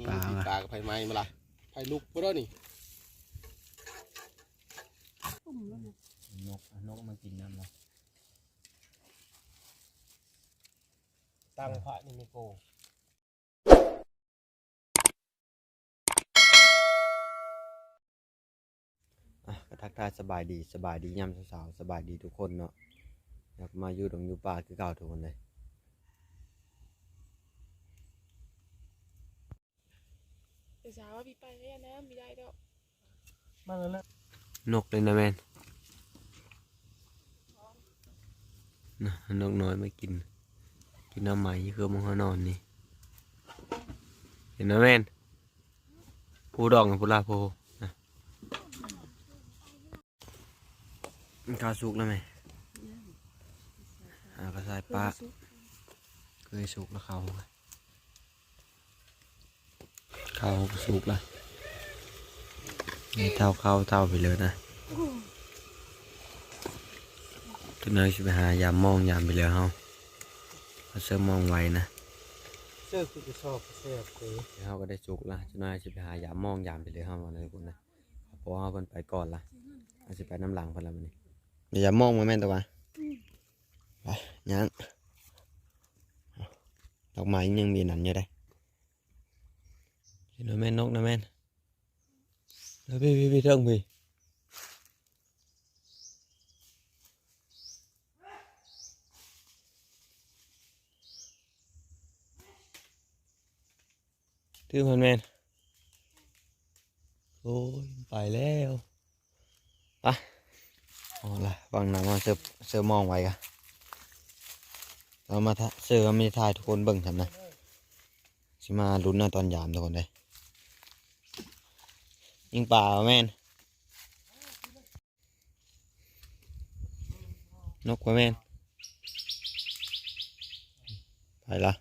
ປາ ປາກັບໄຟໄໝ້ມາລະ ໄຟລຸກບໍ່ດອກນີ້ ນົກ ນົກມາກິນນ້ຳລະ ຕັ້ງພະນີ້ມີໂກ ອ່ະ ກໍທັກທາຍສະບາຍດີ ສະບາຍດີຍາມເຊົ້າໆ ສະບາຍດີທຸກຄົນເນາະ ກັບມາຢູ່ດົງຢູ່ປ່າຄືເກົ່າທຸກຄົນເລີຍ. ເຈົ້າສາວວ່າພີ່ໄປແລ້ວນະ ບໍ່ໄດ້ດອກ ມາແລ້ວ ນົກເດ້ນະແມ່ນ ນະ ນົກນ້ອຍມາກິນ ກິນໜໍ່ໄມ້ຢູ່ເຄືອໝ່ອງເຮົານອນນີ້ ເຫັນນະແມ່ນ ພູດອກພຸ້ນລະ ພູນະ ເຂົ້າສຸກແລ້ວແມ່ ຫາກະຊາຍປາ ເຄີຍສຸກແລ້ວເຂົ້າ ເຂົ້າກະສຸກລະ ນີ້ເທົ່າເຂົ້າເທົ່າໄປເລີຍນະ ໂອ້ ຈັກໜ້ອຍຊິໄປຫາຢາມມອງຢາມໄປເລີຍເຮົາ ເອົາເສີມມອງໄວ້ນະ ເສີມຄືກະຊອກກະແຊບເດີ ເຮົາກະໄດ້ສຸກລະ ຈັກໜ້ອຍຊິໄປຫາຢາມມອງຢາມໄປເລີຍເຮົາ ວ່ານັ້ນພຸ້ນນະ ເພາະວ່າເຮົາເພິ່ນໄປກ່ອນລະ ເຮົາຊິໄປນຳຫຼັງເພິ່ນລະມື້ນີ້ ຢາມມອງບໍ່ແມ່ນຕະຫວາ ອືມ ໄປຍ່າງ ດອກໄມ້ຍັງມີອັນນັ້ນຢູ່ເດ້ ເຫັນບໍ່ແມ່ນນົກນະແມ່ນ ແລ້ວພີ້ໆໆເທິງພີ້ ຖືກມັນແມ່ນ ໂອ້ຍ ໄປແລ້ວ ໄປ ເອົາລະ ຫວັງນຳເອົາເສີມ ເສີມມອງໄວ້ກະ ເອົາມາເສີມ ເອົາມາຖ່າຍທຸກຄົນເບິ່ງຊັ້ນນະ ຊິມາລຸ້ນເອົາຕອນຢາມທຸກຄົນເດີ ຍິງປາບໍ່ແມ່ນ ນົກບໍ່ແມ່ນ ໄປລະ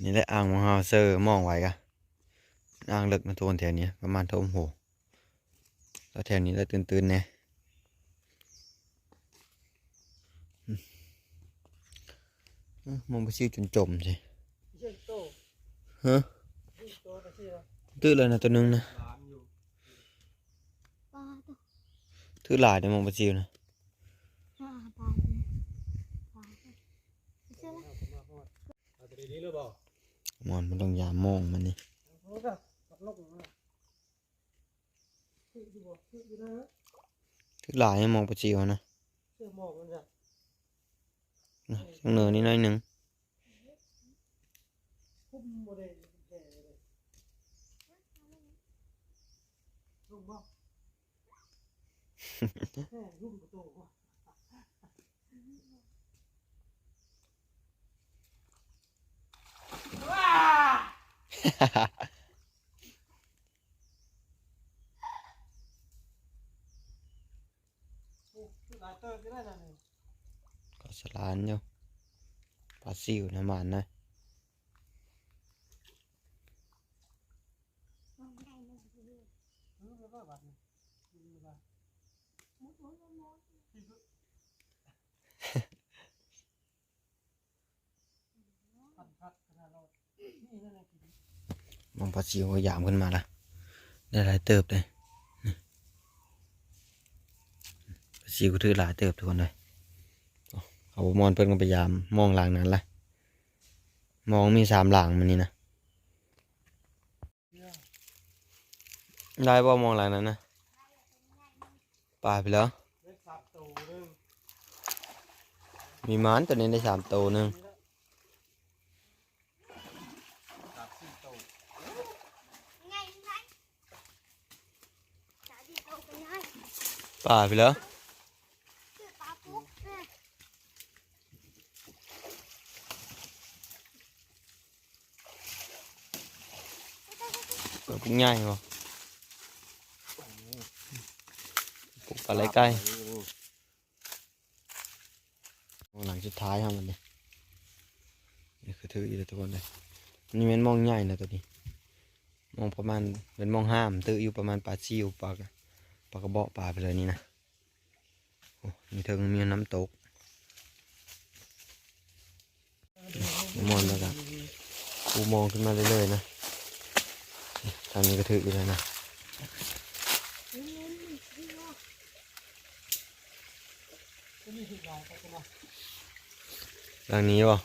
ນີ້ແຫຼະອ່າງຂອງເຮົາ ເສີມມອງໄວ້ກະ ອ່າງເລິກນະທຸກຄົນ ແຖວນີ້ປະມານທົ່ວໂຮ ແຖວນີ້ລະຕື່ນໆແດ່ ມອງປາຊິວຈົນຈົມຊິ ຮະ ຖືກແລ້ວນະໂຕໜຶ່ງນະ ປາໂຕ ຖືກຫຼາຍເດ້ມອງປາຊິວນະ ມອງ ມັນຕ້ອງຢາມມອງມັນນີ້ ຖືກຫຼາຍມອງປາຊິວນະ ເຊື່ອມອງມັນຈະ ນະ ທາງເໜືອນີ້ໜ້ອຍໜຶ່ງ ຄຸມບໍ່ໄດ້ແທ້ເລີຍ ລົງບໍ່ ແທ້ ລຸ້ນກະໂຕ ໂອ້ ຫຼາຍເຕີບຢູ່ເດ້ນະນີ້ ກໍສະຫຼານຢູ່ ປາຊິວນະ ໝານນະ ມອງປາຊິວກໍຢາມຂຶ້ນມາລະ ໄດ້ຫຼາຍເຕີບເດ້ ນີ້ ປາຊິວກໍຖືກຫຼາຍເຕີບທຸກຄົນເອີຍ ເຂົາບໍ່ມ່ອນເພິ່ນກໍໄປຢາມມອງຫຼັງນັ້ນລະ ມອງມີສາມຫຼັງມື້ນີ້ນະ ໄດ້ບໍ່ມອງຫຼັງນັ້ນນະ ປາໄປແລ້ວ ມີໝານໂຕນີ້ໄດ້ສາມໂຕໜຶ່ງ ປາໄປແລ້ວ ເປີດປຸກໃຫຍ່ບໍ່ ປຸກປາໄຫຼໄກ່ ຫຼັງສຸດທ້າຍເຮົາບັດນີ້ ນີ້ຄືຖືກອີກແລ້ວທຸກຄົນເອີຍ ນີ້ແມ່ນມອງໃຫຍ່ນະໂຕນີ້ ມອງປະມານ ແມ່ນມອງຫ້າມ ຖືກຢູ່ປະມານປາຊິວ ປາກະ ປາກະເບາະປາໄປເລີຍນີ້ນະ. ໂອ້ ນີ້ເທິງມີນ້ຳຕົກ. ມອນແລ້ວກະປູມອງຂຶ້ນມາເລື້ອຍໆນະ. ທາງນີ້ກະຖືກຢູ່ແລ້ວນະ. ຫຼັງນີ້ບໍ່?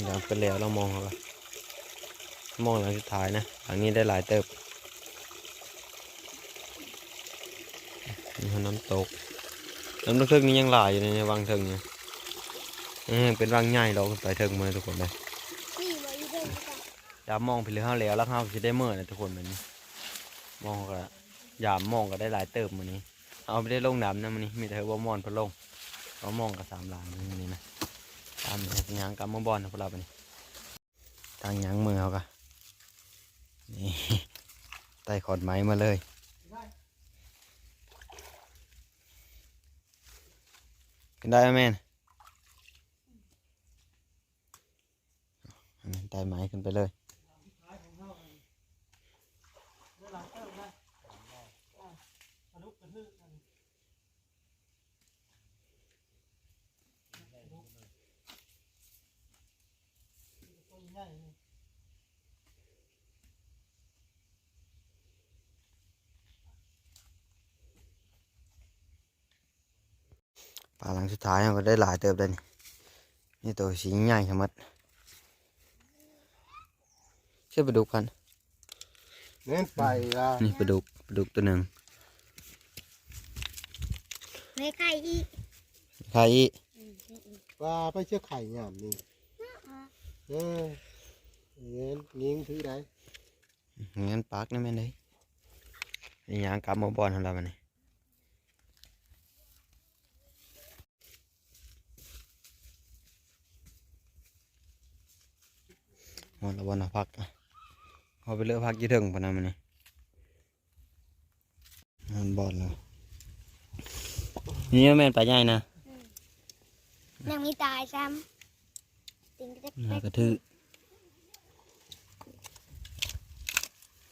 ຫຼັງເພິ່ນແລ້ວລະມອງເຮົາກະ ມອງຫຼັງສຸດທ້າຍນະ. ຫຼັງນີ້ໄດ້ຫຼາຍເຕີບ. ນີ້ເຮົານ້ຳຕົກ ນ້ຳເທິງນີ້ຍັງຫຼາຍຢູ່ໃນວັງເທິງນີ້. ເອີ ເປັນວັງໃຫຍ່ດອກ ໄປເທິງພຸ້ນນະທຸກຄົນເດີ. ນີ້ບໍ່ຢູ່ເທິງນີ້ກະ ດຳມອງໄປເລີຍເຮົາແລ້ວ ແລ້ວເຮົາຊິໄດ້ເມືອນະທຸກຄົນ. ມື້ນີ້ມອງກະ ຍາມມອງກະໄດ້ຫຼາຍເຕີບມື້ນີ້. ເຮົາບໍ່ໄດ້ລົງດຳນະມື້ນີ້ ມີແຕ່ເຮົາບໍ່ມອນເພິ່ນລົງ. ເຮົາມອງກະສາມຫຼາງມື້ນີ້ນະ. ຕາມຍ່າງກັບມາບ່ອນພວກເຮົາບາດນີ້. ທາງຍ່າງເມືອເຮົາກະ ນີ້ ໄຕ່ຂອນໄມ້ມາເລີຍ. ຂຶ້ນໄດ້ບໍ່ແມ່ນ? ອັນນີ້ໄຕ່ໄມ້ຂຶ້ນໄປເລີຍ. ປາຫຼັງສຸດທ້າຍເຮົາກະໄດ້ຫຼາຍເຕີບໄດ໋ນີ້. ນີ້ໂຕສີໃຫຍ່ຂະມັດ. ເຊື່ອປາດຸກຫັ້ນ. ແມ່ນໄປລະ. ນີ້ປາດຸກ ປາດຸກໂຕໜຶ່ງ. ແມ່ໄຂ່ອີກ ໄຂ່ອີກ. ອືມ ວ່າໄປເຊື່ອໄຂ່ຍາມນີ້. ເອີ ເອີ ຍິງຖືໄດ້. ແມ່ນປາກນະແມ່ນເດ້. ຍ່າງກັບມາບ່ອນຫັ້ນລະບາດນີ້. ຮອດລະບໍ່ນະຜັກ? ເຮົາໄປເລີະຜັກຢູ່ເທິງພຸ້ນນະມື້ນີ້. ຮອດບ່ອນແລ້ວ. ນີ້ແມ່ນປາໃຫຍ່ນະ. ອືມ ຍັງມີຕາຍຊ້ຳ. ຕີນກະແຕກ ແລ້ວກະຖືກ. ເ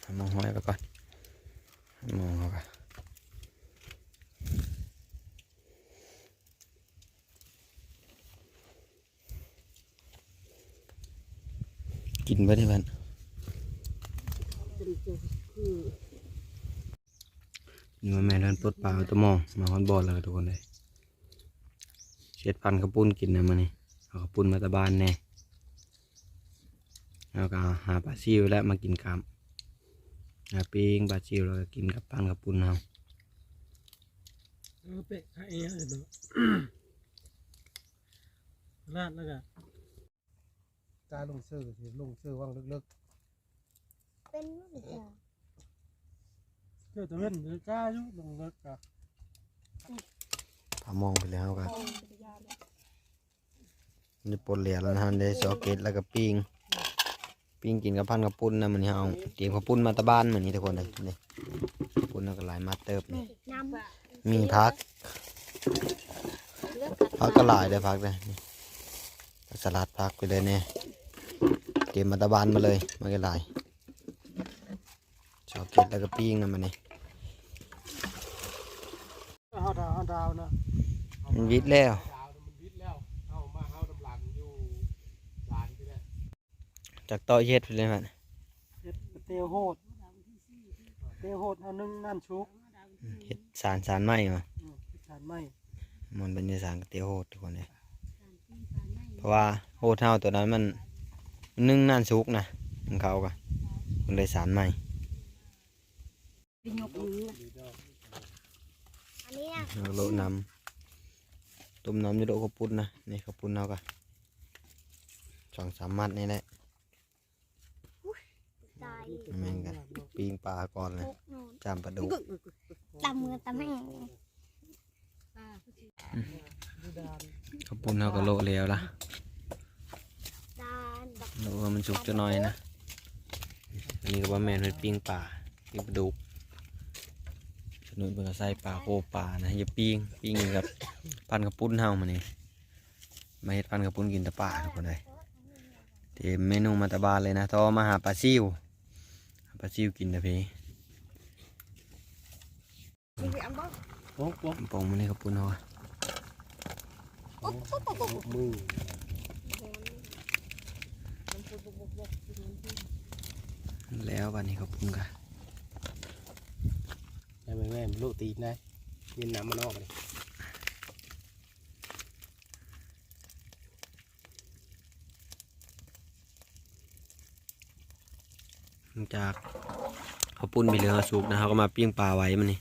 ອົາມາຫ້ອຍໄວ້ກ່ອນ. ມອງເຮົາກະ ກິນເບິດໃຫ້ມັນ. ນີ້ວ່າແມ່ນເພິ່ນປົດປາເອົາຕະໝໍ້ມາຮອດບ່ອນແລ້ວທຸກຄົນເອີຍ. ເຮັດພັນເຂົ້າປຸ້ນກິນນະມື້ນີ້. ເອົາເຂົ້າປຸ້ນມາແຕ່ບ້ານແດ່. ແລ້ວກະຫາປາຊິວແຫຼະມາກິນກັບ. ຫາປີ້ງປາຊິວແລ້ວກະກິນກັບພັນເຂົ້າປຸ້ນເຮົາ. ເອີ ເປະໄຂ່ເນາະ. ລາດແລ້ວກະ ກາລົງເຊີ ລົງເຊີວັງເລິກໆ. ເປັນຢູ່ນີ້ຈ້າ. ເຈົ້າຕາເວັນຈ້າຢູ່ ລົງເລິກກະ ພາມອງໄປແລ້ວກະ ນີ້ປົດເຫຼືອແລ້ວຫັ້ນເດ້ ຊອກເກັດ ແລ້ວກະປີ້ງ ປີ້ງກິນກັບພັນເຂົ້າປຸ້ນນະ. ມື້ນີ້ເຮົາເອົາຕຽມເຂົ້າປຸ້ນມາແຕ່ບ້ານມື້ນີ້ທຸກຄົນເດີ. ນີ້ເຂົ້າປຸ້ນເຮົາກະຫຼາຍມັດເຕີບນີ້. ມີຜັກ ຜັກກະຫຼາຍເດີ ຜັກເດີ ນີ້ ຜັກສະຫຼັດ ຜັກໄປເລີຍແນ່. ຕຽມມາແຕ່ບ້ານມາເລີຍ ມາກະຫຼາຍ. ຊອກເກັດແລ້ວກະປີ້ງນຳບາດນີ້. ເຮົາດາວ ເຮົາດາວນະ ມັນວິດແລ້ວ ດາວນະ ມັນວິດແລ້ວ. ເຮົາມາ ເຮົານຳຫຼັງຢູ່ສານພີ້ແຫຼະ. ຈັກຕໍ່ເຮັດພຸ້ນແຫຼະ ເຮັດກະເຕວໂຫດ ເຕວໂຫດເຮົາໜຶ້ງນັ້ນສຸກ. ເຮັດສານ ສານໄມ້ຫວາ? ອືມ ເຮັດສານໄມ້. ມັນເປັນສານກະເຕວໂຫດທຸກຄົນເອີຍ. ເພາະວ່າໂຫດເຮົາໂຕນັ້ນມັນ ມັນໜຶ້ງນັ້ນສຸກນະ ມັນເຂົ້າກະ ມັນເລີຍສານໃໝ່. ໄປຍົກມື ອັນນີ້ນະ ເຮົາໂລະນ້ຳ ຕົ້ມນ້ຳຢູ່ໂລະເຂົ້າປຸ້ນນະ. ນີ້ເຂົ້າປຸ້ນເຮົາກະ ສອງສາມມັດນີ້ແຫຼະ. ຕາຍ ແມ່ນກະປີ້ງປາກ່ອນເລີຍ ຈ້ຳປາດຸກ ຕຳມືຕຳແຫ້ງ. ເຂົ້າປຸ້ນເຮົາກະໂລະແລ້ວລະ ໂລະໃຫ້ມັນສຸກຈັກໜ້ອຍນະ. ອັນນີ້ກະບໍ່ແມ່ນ ເພິ່ນປີ້ງປາ ປີ້ງປາດຸກ. ສະໜຸ່ນເພິ່ນກະໃສ່ປາໂຄປານະ ຢ່າປີ້ງ ປີ້ງກັບພັນເຂົ້າປຸ້ນເຮົາມື້ນີ້. ມາເຮັດພັນເຂົ້າປຸ້ນກິນແຕ່ປາທຸກຄົນເອີຍ. ເຕຍມເມນູມາແຕ່ບ້ານເລີຍນະ. ຕໍ່ມາຫາປາຊິວ ຫາປາຊິວກິນແຕ່ພີ້. ໂອ້ໂຫ ປອງມື້ນີ້ເຂົ້າປຸ້ນເຮົາ ໂອ້ໂຫ ມື ແລ້ວບາດນີ້ເຂົ້າປຸ້ນກະ ແມ່ນໆ ລູກຕີນໄດ້ ມີນ້ຳມັນອອກເລີຍ. ຫຼັງຈາກເຂົ້າປຸ້ນໄປເຫຼືອເຮົາສຸກນະ ເຮົາກໍມາປີ້ງປາໄວ້ມື້ນີ້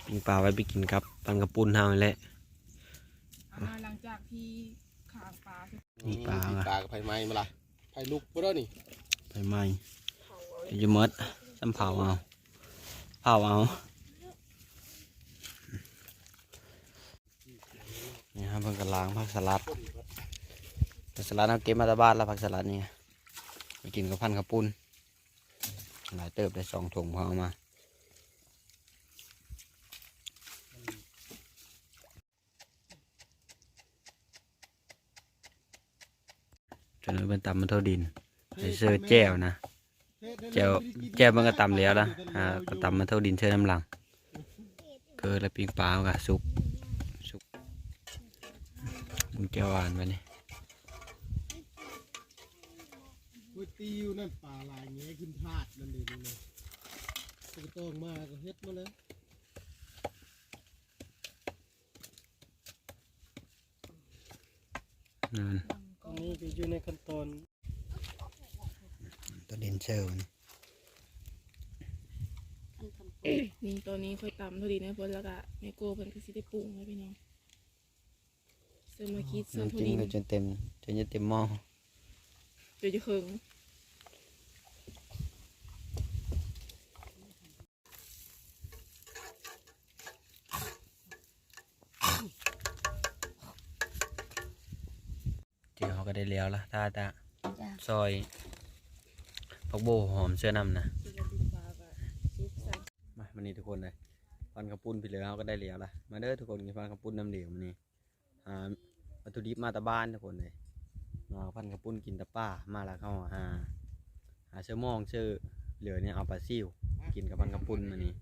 ປີ້ງປາໄວ້ໄປກິນກັບພັນເຂົ້າປຸ້ນເຮົານີ້ແຫຼະ. ອ່າ ຫຼັງຈາກທີ່ຂ້າງປາ ປີ້ງປາ ປີ້ງປາກັບໄຟໄໝ້ມາລະ ໄຟລຸກພຸ້ນເດີນີ້ ໄຟໄໝ້ ຈະໝົດ ຊ້ຳເຜົາເອົາ ເຜົາເອົາ. ນີ້ເຮົາເພິ່ນກຳລັງຜັກສະຫຼັດ ຜັກສະຫຼັດເຮົາເກັບມາແຕ່ບ້ານລະ ຜັກສະຫຼັດນີ້ໄປກິນກັບພັນເຂົ້າປຸ້ນ ຫຼາຍເຕີບໄດ້ ສອງຖົງເຂົາເອົາມາ. ສ່ວນເພິ່ນຕຳມັນໂທດິນ ໃສ່ເສີແຈ່ວນະ ແຈ່ວ ແຈ່ວມັນກໍຕຳແລ້ວລະ ອ່າ ກໍຕຳມັນໂທດິນໃສ່ນຳຫຼັງ. ເກີດລະປີ້ງປາເຮົາກໍສຸກ ສຸກ ແຈ່ວຫວານບາດນີ້. ໂອ້ຍ ຕິວນັ້ນປາຫຼາຍແງຂຶ້ນທາດນັ້ນເດ້ ນີ້ນະ ບໍ່ຕ້ອງມາກໍເຮັດມາແລ້ວ. ນັ້ນ ອັນນີ້ກໍຢູ່ໃນຂັ້ນຕອນ ຕອນເຫັນເຊີມັນ ນີ້ຕອນນີ້ຂ້ອຍຕຳໂທດິນໃຫ້ເພິ່ນ ແລ້ວກະແມ່ໂກ້ເພິ່ນກໍຊິໄດ້ປຸງແລ້ວພີ່ນ້ອງ ເສີມາຄິດເສີມໂທດິນ ມັນກິນໄປຈົນເຕັມ ຈົນຈະເຕັມໝໍ້ ຈົນຈະເຄິ່ງ. ເຈີເຮົາກໍໄດ້ແລ້ວລະ ຖ້າແຕ່ ຈ້າ ຊອຍຜັກໂບຫອມເສື້ອນຳນະ. ມາ ມື້ນີ້ທຸກຄົນເອີຍ ພັນເຂົ້າປຸ້ນພີ້ເລີຍ ເຮົາກໍໄດ້ແລ້ວລະ. ມາເດີທຸກຄົນ ກິນພັນເຂົ້າປຸ້ນນຳເດວມື້ນີ້. ຫາວັດຖຸດິບມາແຕ່ບ້ານທຸກຄົນເອີຍ ມາພັນເຂົ້າປຸ້ນກິນແຕ່ປາ ມາແລ້ວເຮົາຫາ ຫາເສື້ອມອງເສື້ອເຫຼືອນີ້ ເອົາປາຊິວກິນກັບພັນເຂົ້າປຸ້ນມື້ນີ້.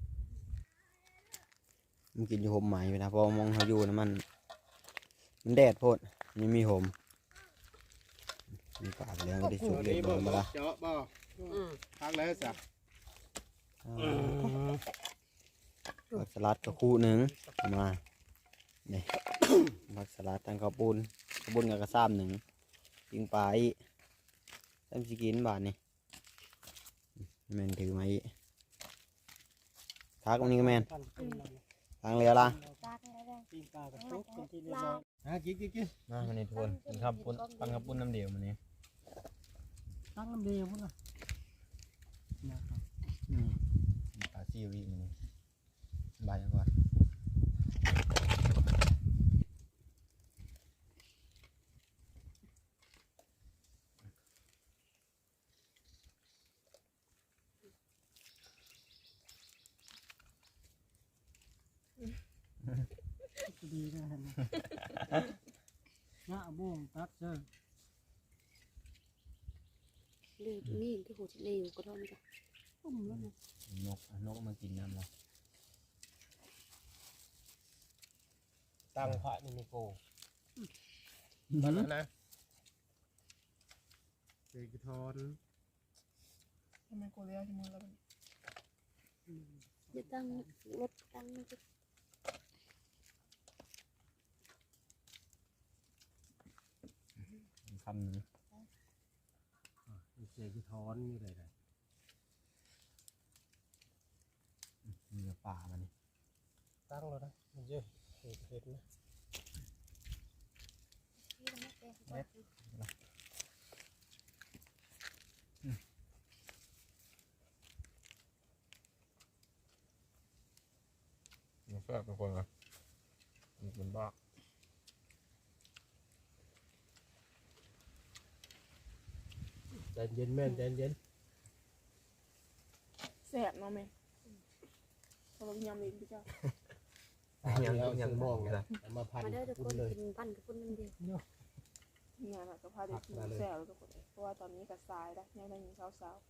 ມັນກິນຢູ່ຮົ່ມໄມ້ພຸ້ນນະ ເພາະວ່າໝ່ອງເຮົາຢູ່ນະ ມັນ ມັນແດດໂພດ ຍັງມີຮົ່ມ. ມີປາເຫຼືອງກໍໄດ້ສຸກເລັກນ້ອຍບໍ່ລະ ເຈາະບໍ່ ອືມ ພັກແລ້ວຊະ ອ່າ ອືມ ຜັກສະຫຼັດກໍຄູ່ໜຶ່ງ ມາ ນີ້ ຜັກສະຫຼັດ ທັງເຂົ້າປຸ້ນ ເຂົ້າປຸ້ນກໍກະຊາມໜຶ່ງ ປີ້ງປາອີກ ຊ້ຳຊິກິນບາດນີ້ ແມ່ນຖືມາອີກ ຜັກອັນນີ້ກໍແມ່ນ ທັງເຫຼືອລະ ປີ້ງປາກໍສຸກເປັນທີ່ຮຽບຮ້ອຍ. ຫາກິນ ກິນ ກິນ ມາມື້ນີ້ທຸກຄົນ ກິນເຂົ້າປຸ້ນ ປັນເຂົ້າປຸ້ນນຳເດວມື້ນີ້ ຕັກນຳເດວພຸ້ນນະ ອືມ ປາຊິວອີກມື້ນີ້ ບາຍກ່ອນ. ດີນະ ເຫັນນະ ໜ້າໂບ່ງຕັດເຊີ ເລີຍມີຄືໂຫດເລວກໍໄດ້ນະ ຕຸ້ມແລ້ວນະ ນົກ ນົກມາກິນນ້ຳລະ ຕັ້ງພະນີ້ມີໂກ ອືມ ນັ້ນນະ ເສກະທອນ ທຳໄມໂກເລວທີ່ມັນລະ ອືມ ດຽວຕັ້ງລົດຕັ້ງມັນ ຄຳໜຶ່ງ ເສກະທອນຢູ່ໃດ ເນື້ອປາມັນນີ້ ຕັ້ງແລ້ວນະ ມັນເຍອະ ເຫັນນະ ເດັດ ມັນແຊບທຸກຄົນນະ ມັນເປັນບ້າ ໃຈເຢັນແມ່ນ ໃຈເຢັນ ແຊບເນາະແມ່ ເພາະວ່າຍຳເອງເຈົ້າ ຍຳ ຍຳມອງນະ ເອົາມາພັນ ມາເດີທຸກຄົນ ກິນພັນກັບພຸ້ນນຳເດວ ເນາະ. ກໍພໍໄດ້ກິນແຊວທຸກຄົນເອີຍ ເພາະວ່າຕອນນີ້ກໍສາຍແລ້ວ ຍັງໄດ້ກິນເຊົ້າໆ.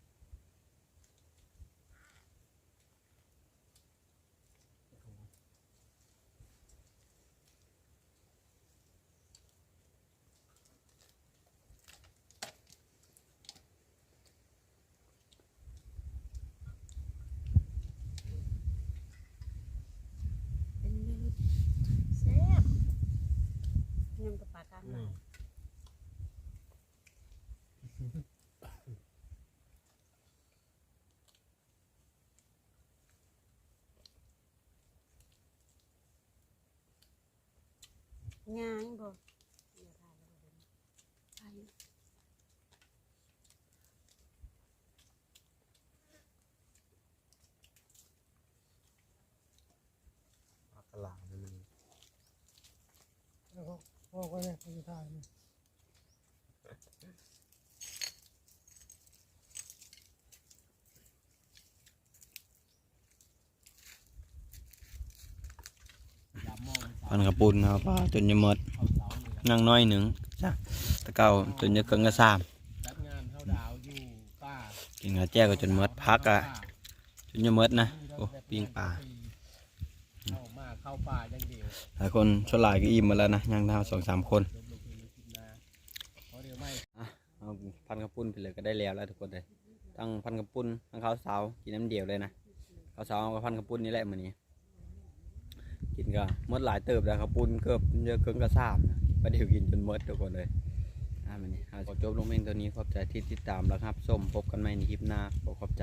ເປັນເມນູແຊບ ຍຳກັບປາກາງ ອືມ ຫຍ້າຍັງບໍ່ ຜັກກະຫຼາມນີ້ມັນ ເອົາ ເອົາໄວ້ໃນ ໃນທ້າຍນີ້. ພັນເຂົ້າປຸ້ນເຮົາປາຈົນຈະໝົດ ຍັງໜ້ອຍໜຶ່ງຈ້ະ ແຕ່ເກົ່າຈົນຈະເຄິ່ງກະຊາມ ກິນກັບແຈ່ວກໍຈົນໝົດ ຜັກກະຈົນຈະໝົດນະ. ໂອ້ ປີ້ງປາ ຫຼາຍຄົນ ສ່ວນຫຼາຍກໍອີ່ມໝົດແລ້ວນະ ຍັງເຮົາສອງສາມຄົນ. ເອົາ ພັນເຂົ້າປຸ້ນໄປເລີຍກໍໄດ້ແລ້ວແຫຼະທຸກຄົນເອີຍ ທັງພັນເຂົ້າປຸ້ນ ທັງເຂົ້າເຊົ້າ ກິນນຳດຽວເລີຍນະ. ເຂົ້າເຊົ້າເຮົາກໍພັນເຂົ້າປຸ້ນນີ້ແຫຼະມື້ນີ້ ກິນກໍໝົດຫຼາຍເຕີບແລ້ວ ເຂົ້າປຸ້ນເກືອບເຄິ່ງກະຊາມນະ ປາດດຽວກິນຈົນໝົດທຸກຄົນເອີຍ. ອາ ມື້ນີ້ເຮົາຂໍຈົບລົງພຽງເທົ່ານີ້ ຂອບໃຈທີ່ຕິດຕາມ ແລະ ຮັບຊົມ ພົບກັນໃໝ່ໃນຄລິບໜ້າ ຂໍຂອບໃຈ.